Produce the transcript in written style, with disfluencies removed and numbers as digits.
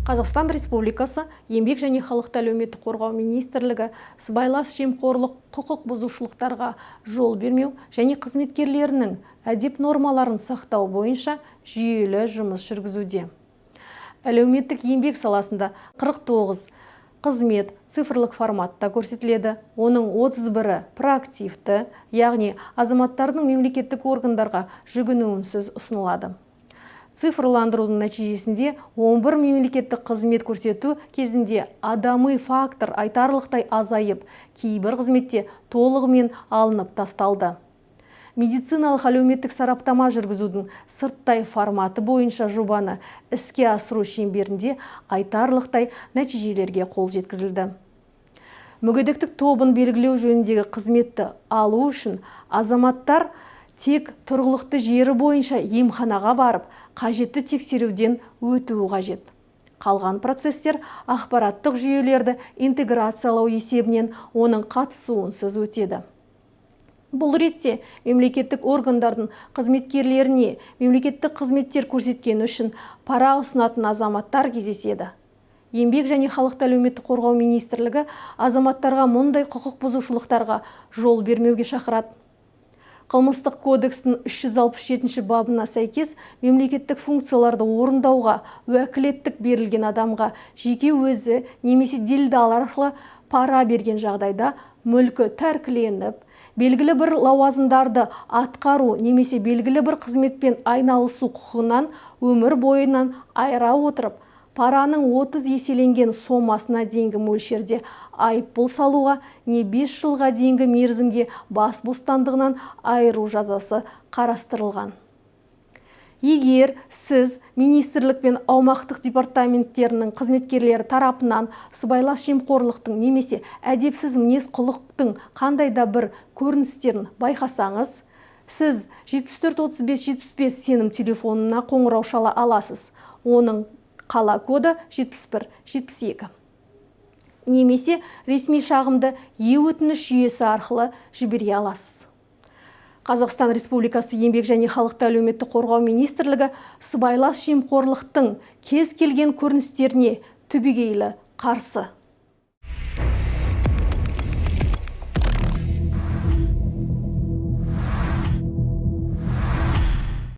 Қазақстан Республикасы Еңбек және халықты әлеуметтік қорғау министрлігі сыбайлас жемқорлық құқық бұзушылықтарға жол бермеу және қызметкерлерінің әдеп нормаларын сақтау бойынша жүйелі жұмыс жүргізуде. Әлеуметтік еңбек саласында 49 қызмет цифрлық форматта көрсетіледі. Оның 31-і проактивті, яғни азаматтардың мемлекеттік органдарға жүгінуінсіз ұсынылады. Цифрландырудың нәтижесінде 11 мемлекеттік қызмет көрсету кезінде адами фактор айтарлықтай азайып, кейбір қызметте толығымен алынып тасталды. Медициналық әлеуметтік сараптама жүргізудің сырттай форматы бойынша жобаны іске асыру шеңберінде айтарлықтай нәтижелерге қол жеткізілді. Мүгедектік тобын белгілеу жөніндегі қызметті алу үшін азаматтар тек тұрғылықты жері бойынша емханаға барып, қажетті тексеруден өтуі қажет. Қалған процестер ақпараттық жүйелерді интеграциялау есебінен оның қатысуынсыз өтеді. Бұл ретте мемлекеттік органдардың қызметкерлеріне мемлекеттік қызметтер көрсеткені үшін пара ұсынатын азаматтар кездеседі. Еңбек және халықты әлеуметтік қорғау министрлігі азаматтарға мұндай құқық бұзушылықтарға жол бермеуге шақырады. Қылмыстық кодекстің 367 бабына сәйкес мемлекеттік функцияларды орындауға уәкілеттік берілген адамға жеке өзі немесе делдал арқылы пара берген жағдайда мүлкі тәркіленіп, белгілі бір лауазымдарды атқару немесе белгілі бір қызметпен айналысу құқығынан өмір бойынан айыра отырып, параның 30 еселенген сомасына дейінгі мөлшерде айыппұл салуға не 5 жылға дейінгі мерзімге бас бостандығынан айыру жазасы қарастырылған. Егер сіз министрлік пен аумақтық департаменттерінің қызметкерлері тарапынан сыбайлас жемқорлықтың немесе әдепсіз мінез-құлықтың қандай да бір көріністерін байқасаңыз, сіз 74 35 75 сенім телефонына қоңырау шала аласыз. Оның қала коды 71 72. Немесе ресми шағымды е-өтініш жүйесі арқылы жібере аласыз. Қазақстан Республикасы Еңбек және халықты әлеуметтік қорғау министрлігі сыбайлас жемқорлықтың кез келген көріністеріне түбегейлі қарсы.